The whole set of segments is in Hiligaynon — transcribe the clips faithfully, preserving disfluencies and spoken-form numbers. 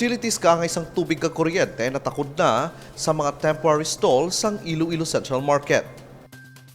Utilities kaangay sang tubig kag kuryente natakod na sa mga temporary stalls sang Iloilo Central Market.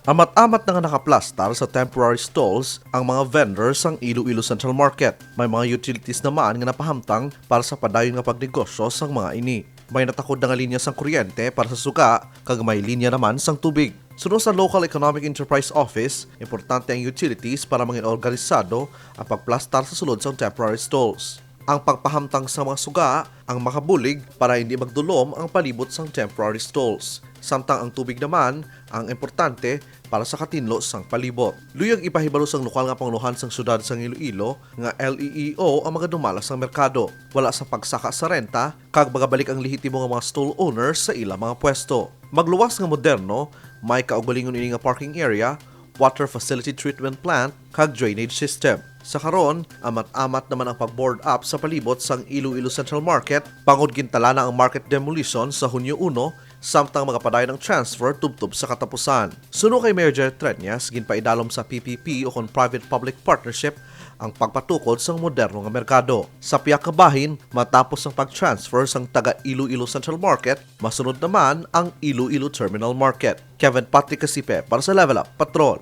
Amat-amat na nga nakaplastar sa temporary stalls ang mga vendors sang Iloilo Central Market. May mga utilities naman nga napahamtang para sa padayon nga pagnegosyo sang mga ini. May natakod na nga linya sang kuryente para sa suga, kag may linya naman sang tubig. Suno sa Local Economic Enterprise Office, importante ang utilities para mangin organisado ang pagplastar sa sulod sang temporary stalls. Ang pagpahamtang sa mga suga ang makabulig para hindi magdulom ang palibot sang temporary stalls, samtang ang tubig naman ang importante para sa katinlo sang palibot. Luyag ipahibalo sang lokal nga pangulohan sang siyudad sang Iloilo nga L E E O ang magadumala sang merkado, wala sa pagsaka sa renta, kag magabalik ang lehitimo nga mga stall owners sa ila mga pwesto. Magluwas nga moderno, may kaugalingon ini nga parking area, water facility treatment plant, kag drainage system. Sa karon, amat-amat naman ang pag-board up sa palibot sang Iloilo Central Market, bangod gintalana ang market demolition sa Hunyo uno, samtang magapadayon ang transfer tubtob sa katapusan. Suno kay Mayor Jerry Treñas, ginpaidalom sa P P P o kon private-public partnership ang pagpatukod sang moderno nga merkado. Sa pihak nga bahin, matapos ang pag-transfer sang taga Iloilo Central Market, masunod naman ang Iloilo Terminal Market. Kevin Patrick Casipe para sa Level Up Patrol.